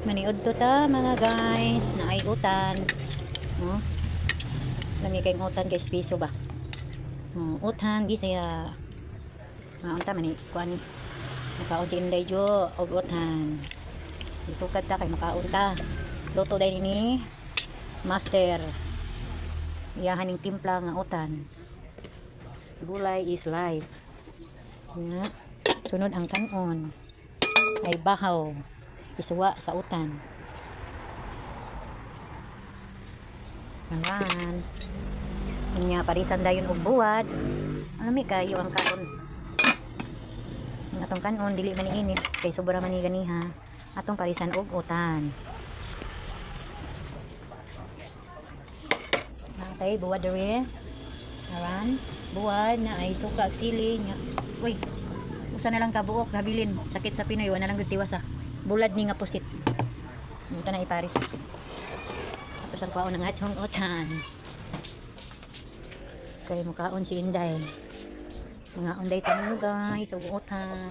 Maniudto ta, mga guys, naay utan. No? Lami kayong utan guys, piso ba? Oh, utan Bisaya. Ah, unta man ni kuan ni. Makaon si Inday Jo og utan. Isukat ta kay makaon ta. Luto dahil ni Master. Iyahan ning timpla nga utan. Gulay is life. Nga. Sunod ang kanon. Ay bahaw. Isuwa sa utan. Ayan. Unya parisan dayon og buwad. Ami kayo ang kaon. Ang atong kanon dili man ni init kay sobra man ni ganiha. Atong parisan og utan. Okay, buwad diri. Aran, buwad na ay suka ag sili nya. Uy. Usa na lang ka buok nabilin. Sakit sa Pinoy, wala lang gud tiwas ah. Bulad ni nga pusit. Ito na iparis. Ato sang kwaon ang atong utan. Kay mukaon si Inday. Mga unday taninyo, guys, ug utan.